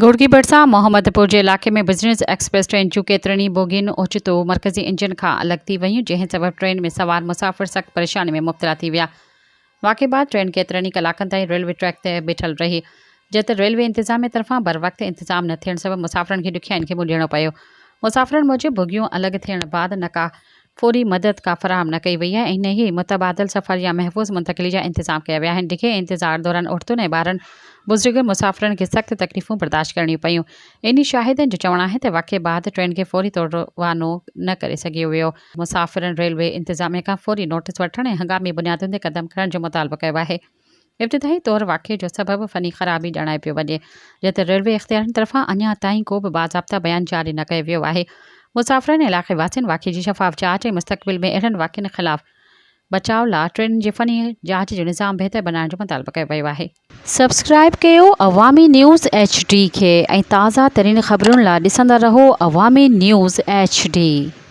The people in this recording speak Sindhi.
گهوٽڪي ڀرسان محمد پور جي علائقي ۾ بزنس ايڪسپريس ٽرين جون ڪيترين ئي بوگين اوچتو مرڪزي انجن کان الڳ ٿي ويون جنهن سبب ٽرين ۾ سوار مسافر سخت پريشاني ۾ مبتلا ٿي ويا. واقعي بعد ٽرين ڪيترن ئي ڪلاڪن تائين ريلوي ٽريڪ تي بيٺل رهي جنهن تي ريلوي انتظاميه طرفان بروقت انتظام نه ٿيڻ سبب مسافرن کي ڏکيائين کي منهن ڏيڻو پيو. مسافرن موجب بوگيون الڳ ٿيڻ بعد نه ڪا فوري مدد ڪا فراهم نه ڪئي وئي آهي ۽ نه ئي متبادل سفر يا محفوظ منتقلي جا انتظام ڪيا ويا آهن. ڊگهي انتظار دوران عورتن ۽ ٻارن، بزرگ مسافرن کي سخت تڪليفون برداشت ڪرڻيون پيون. عيني شاهدن جو چوڻ آهي ته واقعي بعد ٽرين کي فوري طور روانو نه ڪري سگهيو ويو. مسافرن ريلوي انتظاميه کان فوري نوٽيس وٺڻ ۽ هنگامي بنيادن تي قدم کڻڻ جو مطالبو ڪيو آهي. ابتدائي طور واقعي جو سبب فني خرابي ڄاڻايو پيو وڃي، جنهن تي ريلوي اختيارين طرفان اڃا تائين ڪو به باضابطا بيان جاري نه ڪيو ويو آهي. مسافرن ۽ علائقي واسين واقعي جي شفاف جاچ ۽ مستقبل ۾ اهڙن واقعن خلاف بچاء لا ٽرينن جي فني جاچ جو نظام بهتر بنائڻ جو مطالبو ڪيو ويو آهي. سبسڪرائيب ڪيو عوامي نيوز ايڇ ڊي کي ۽ تازه ترين خبرن لا ڏسندا رهو عوامي نيوز ايڇ ڊي.